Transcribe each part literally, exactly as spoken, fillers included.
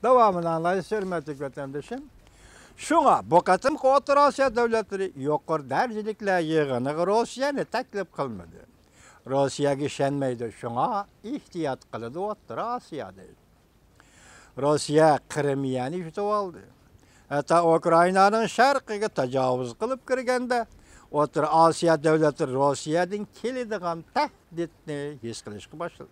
داۋامىنى ئاڭلايسىز، ھۆرمەتلىك ۋەتەندىشىم. شۇڭا بۇ قېتىمقى ئوتتۇرا ئاسىيا دۆلەتلىرى يۇقىرى دەرىجىلىكلەر يىغىنىغا روسىيەنى تەكلىپ قىلمىدى. روسىيەگە ئىشەنمەيدۇ، شۇڭا ئېھتىيات قىلىدۇ ئوتتۇرا ئاسىيا دەيدۇ. روسىيە قىرىمىيەنى يۇتۇۋالدى. ھەتتا ئۇكرائىنانىڭ شەرقىگە تاجاۋۇز قىلىپ كىرگەندە، ئوتتۇرا ئاسىيا دۆلەتلىرى روسىيەدىن كېلىدىغان تەھدىتنى ھېس قىلىشقا باشلىدى.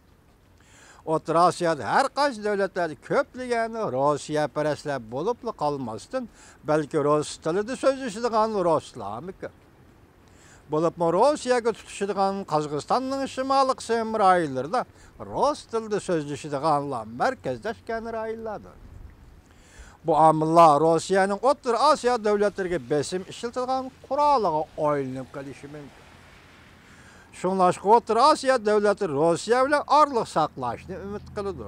ئوتتۇرا ئاسىيادا ھەر قايسى دۆلەتلەردە كۆپلىگەن روسىيەپەرەسلەر بولۇپلا قالماستىن، بەلكى رۇس تىلىدا سۆزلىشىدىغان رۇسلارمۇ كۆپ. بولۇپمۇ روسىيەگە تۇتىشىدىغان قازاقىستاننىڭ شىمالىي قىسىم رايونلىرىدا رۇس تىلىدا سۆزلىشىدىغانلار مەركەزلەشكەن رايونلاردۇر. بۇ ئامىللار روسىيەنىڭ ئوتتۇرا ئاسىيا دۆلەتلىرىگە بېسىم ئىشلىتىدىغان قورالىغا ئايلىنىپ قېلىشى مۇمكىن. شۇڭلاشقا ئوتتۇرا ئاسىيا دۆلەتلىرى روسىيە بىلەن ئارىلىق ساقلاشنى ئۈمىد قىلىدۇ.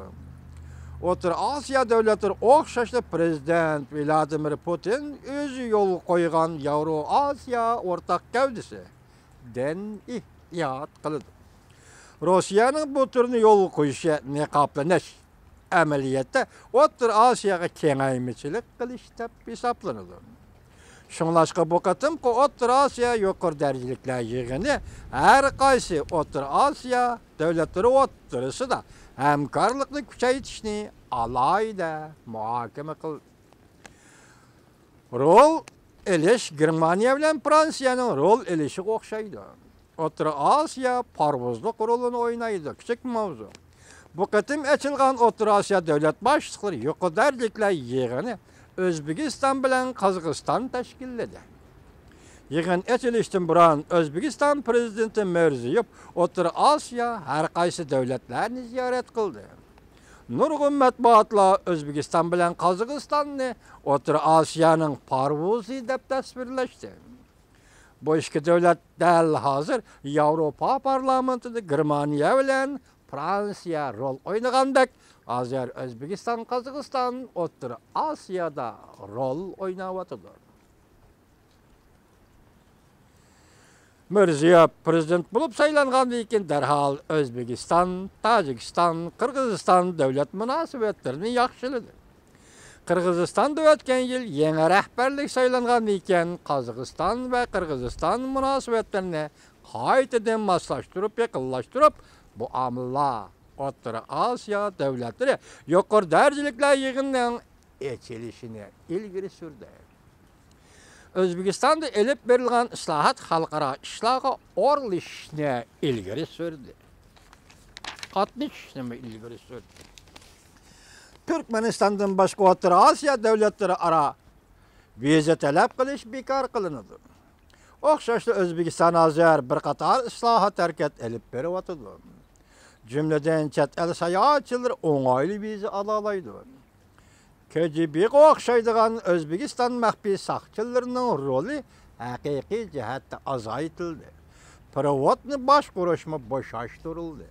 ئوتتۇرا ئاسىيا دۆلەتلىرى ئوخشاشلا پىرېزىدېنت ۋلادىمىر پۇتىن ئۆزى يولغا قويغان ياۋرو ئاسىيا ئورتاق گەۋدىسى دىن ئېھتىيات قىلىدۇ. روسىيەنىڭ بۇ تۈرنى يولغا قويۇشى نىقابلىنىش، ئەمەلىيەتتە ئوتتۇرا ئاسىياغا كېڭەيمىچىلىك قىلىش دەپ ھېسابلىنىدۇ. شۇڭلاشقا بۇ قېتىمقى ئوتتۇرا ئاسىيا يۇقىرى دەرىجىلىكلەر يىغىنى ھەر قايسى ئوتتۇرا ئاسىيا دۆلەتلىرى ئوتتۇرىسىدا ھەمكارلىقنى كۈچەيتىشنى ئالاھىدە مۇھاكىمە قىلدى. رول ئېلىش گېرمانىيە بىلەن فرانسىيەنىڭ رول ئېلىشىغا ئوخشايدۇ. ئوتتۇرا ئاسىيا پارۋۇزلۇق رولىنى ئوينايدۇ، كىچىك ماۋزۇ. بۇ قېتىم ئېچىلغان ئوتتۇرا ئاسىيا دۆلەت باشلىقلىرى يۇقىرى دەرىجىلىكلەر يىغىنى ئۆزبېكىستان بىلەن قازاقىستان تەشكىللىدى. يىغىن ئېچىلىشتىن بۇرۇن ئۆزبېكىستان پىرېزىدېنتى مىرزىيېۋ ئوتتۇرا ئاسىيا ھەر قايسى دۆلەتلەرنى زىيارەت قىلدى. نۇرغۇن مەتبۇئاتلار ئۆزبېكىستان بىلەن قازاقىستاننى ئوتتۇرا ئاسىيانىڭ پارۋۇزى دەپ تەسۋىرلەشتى. بۇ ئىككى دۆلەت دەل ھازىر ياۋروپا پارلامېنتىدا گېرمانىيە بىلەن فرانسىيە رول ئوينىغاندەك، ھازىر ئۆزبېكىستان، قازاقىستان ئوتتۇرا ئاسىيادا رول ئويناۋاتىدۇ. مىرزىيېۋ پىرېزىدېنت بولۇپ سايلانغاندىن كېيىن دەرھال ئۆزبېكىستان، تاجىكىستان، قىرغىزىستان دۆلەت مۇناسىۋەتلىرىنى ياخشىلىدى. قىرغىزىستاندا ئۆتكەن يىل يېڭى رەھبەرلىك سايلانغاندىن كېيىن قازاقىستان ۋە قىرغىزىستان مۇناسىۋەتلىرىنى قايتىدىن ماسلاشتۇرۇپ، يېقىنلاشتۇرۇپ، بۇ ئامىللار ئوتتۇرا ئاسىيا دۆلەتلىرى يۇقىرى دەرىجىلىكلەر يىغىنىنىڭ ئېچىلىشىنى ئىلگىرى سۈردى. ئۆزبېكىستاندا ئېلىپ بېرىلغان ئىسلاھات خەلقئارا ئىشلارغا ئورۇنلىشىشنى ئىلگىرى سۈردى. قاتنىشىشنىمۇ ئىلگىرى سۈردى. تۈركمەنىستاندىن باشقا ئوتتۇرا ئاسىيا دۆلەتلىرى ئارا ۋىزا تەلەپ قىلىش بىكار قىلىنىدۇ. ئوخشاشلا ئۆزبېكىستان ھازىر بىر قاتار ئىسلاھات ھەرىكەت ئېلىپ بېرىۋاتىدۇ. جۈملىدىن چەت ئەل ساياھەتچىلىرى ئوڭايلا ۋىزا ئالالايدۇ. كېجېبېغا ئوخشايدىغان ئۆزبېكىستان مەخپىي ساقچىلىرىنىڭ رولى ھەقىقىي جەھەتتە ئازايتىلدى. پېرېۋودنى باشقۇرۇشمۇ بوشاشتۇرۇلدى.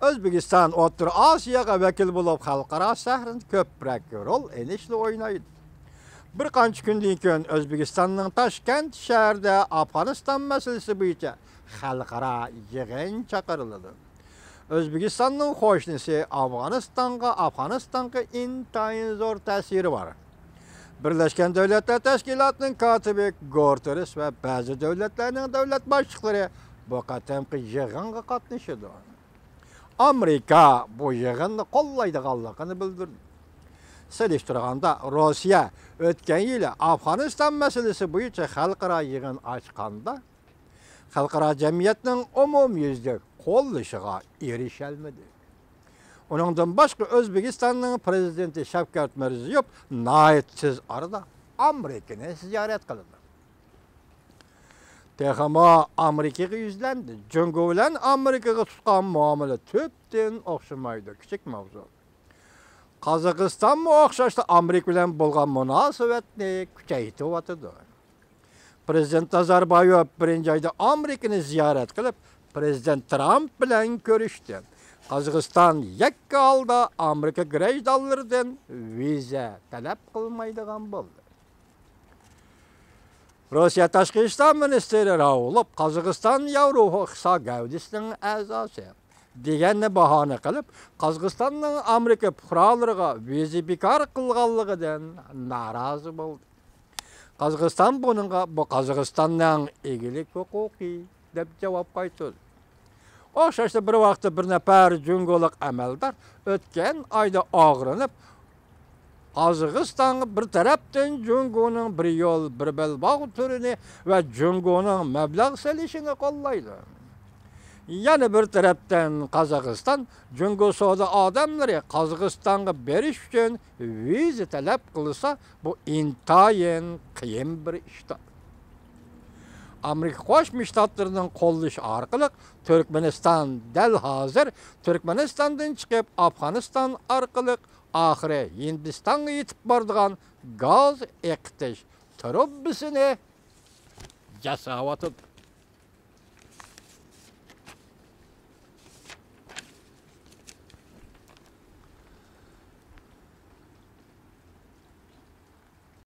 ئۆزبېكىستان ئوتتۇرا ئاسىياغا ۋەكىل بولۇپ، خەلقئارا سەھنىدە كۆپرەك رول ئېلىشنى ئوينايدۇ. بىر قانچە كۈندىن كېيىن ئۆزبېكىستاننىڭ تاشكەنت شەھىرىدە ئافغانىستان مەسىلىسى بويىچە خەلقئارا يىغىن چاقىرىلىدۇ. ئۆزبېكىستاننىڭ قوشنىسى ئافغانىستانغا، ئافغانىستانغا ئىنتايىن زور تەسىرى بار. بىرلەشكەن دۆلەتلەر تەشكىلاتىنىڭ كاتىپى گۇتېررېس ۋە بەزى دۆلەتلەرنىڭ دۆلەت باشلىقلىرى بۇ قېتىمقى يىغىنغا قاتنىشىدۇ. ئامېرىكا بۇ يىغىننى قوللايدىغانلىقىنى بىلدۈردى. سېلىشتۇرغاندا، روسىيە ئۆتكەن يىلى ئافغانىستان مەسىلىسى بويىچە خەلقئارا يىغىن ئاچقاندا، خەلقئارا جەمئىيەتنىڭ ئومۇميۈزلۈك قوللىشىغا ئېرىشەلمىدى. ئۇنىڭدىن باشقا، ئۆزبېكىستاننىڭ پىرېزىدېنتى شەۋكەت مىرزىيېۋ ناھايىتى تېز ئارىدا ئامېرىكىنى زىيارەت قىلىدۇ. تېخىمۇ ئامېرىكىغا يۈزلەندى. جۇڭگو بىلەن ئامېرىكىغا تۇتقان مۇئامىلە تۈپتىن ئوخشىمايدۇ. كىچىك ماۋزۇ. قازاقىستانمۇ ئوخشاشلا ئامېرىكا بىلەن بولغان مۇناسىۋەتنى كۈچەيتىۋاتىدۇ. پىرېزىدېنت نازاربايېۋ بىرىنچى ئايدا ئامېرىكىنى زىيارەت قىلىپ، پىرېزىدېنت ترامپ بىلەن كۆرۈشتى. قازاقىستان يەككە ھالدا ئامېرىكا گراژدانلىرىدىن ۋىزا تەلەپ قىلمايدىغان بولدى. روسىيە تاشقى ئىشلار مىنىستىرى راۋلوف قازاقىستان ياۋروپا ئىقتىساد گەۋدىسىنىڭ ئەزاسى. دېگەننى باھانە قىلىپ، قازاقىستاننىڭ ئامېرىكا پۇقرالىرىغا ۋىزا بىكار قىلغانلىقىدىن نارازى بولدى. قازاقىستان بۇنىڭغا، بۇ قازاقىستاننىڭ ئىگىلىك ھوقۇقى، دەپ جاۋاب قايتۇردى. ئوخشاشلا بىر ۋاقىتتا بىر نەپەر جۇڭگولۇق ئەمەلدار ئۆتكەن ئايدا ئاغرىنىپ، قازاقىستانغا بىر تەرەپتىن جۇڭگونىڭ بىر يول، بىر بەلباغ تۈرىنى ۋە جۇڭگونىڭ مەبلەغ سېلىشىنى قوللايدۇ. يەنە بىر تەرەپتىن قازاقىستان جۇڭگو سودا ئادەملىرى قازاقىستانغا بېرىش ئۈچۈن ۋىزا تەلەپ قىلسا، بۇ ئىنتايىن قىيىن بىر ئىشتۇر. ئامېرىكا قوشما شتاتلىرىنىڭ قوللىشى ئارقىلىق تۈركمەنىستان دەل ھازىر تۈركمەنىستاندىن چىقىپ، ئافغانىستان ئارقىلىق ئاخىرى ھىندىستانغا يېتىپ بارىدىغان گاز ئېقىتىش تۇرۇبىسىنى ياساۋاتىدۇ.